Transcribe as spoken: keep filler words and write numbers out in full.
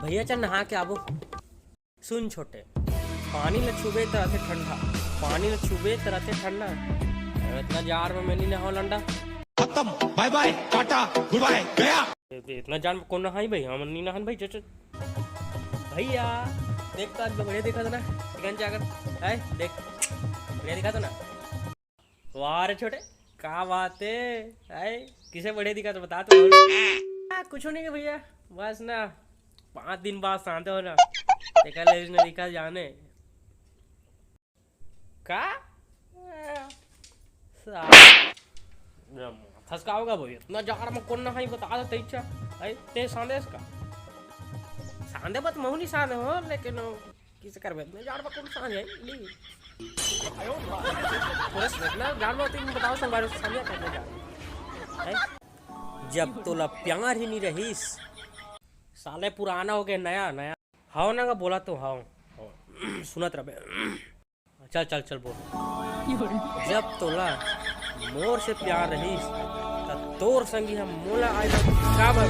भैया चल नहा के आबो। सुन छोटे, पानी ल छूबे त रथे ठंडा, पानी ल छूबे त रथे ठंडा। अरे इतना जाड़ में मैं नहीं नहाओ लंडा। खत्म, बाय बाय, टाटा, गुड बाय, गया। ए, ए, इतना जाड़ में कौन नहाई भाई? हम नहीं नहान भाई, चल, चल। भैया, देख तो आज बढ़िया दिखा था ना, चिकन चाकर। है, देख, बढ़िया दिखा था ना। वाह रे छोटे, का बात है? आए, किसे बढ़िया दिखा तो बता तो। आ, कुछ नहीं है भैया, बस ना पाँच दिन बाद सांते हो ना, तेकर ले इसने दिखा जाने का। थस का होगा भाई, इतना जाड़ में कौन नहाई बता दे तैचा। आई ते सांदे इसका। सांदे बत महू नहीं सांदे हो, लेकिन किसे करबे, इतना जाड़ में कौन सांदे है? नहीं। पूरा इतना जाड़ में तुम बताओ संगवारी, सांदे करने जा। हैं? जब तोला प्यार ही नहीं रहीस। साले पुराना हो गया, नया, नया। हाव ना का बोला तो हाव। सुनत रहे। चल, चल, चल बोल। जब तोला मोर से प्यार रहीस, त तोर संगी हम मोला आज काबर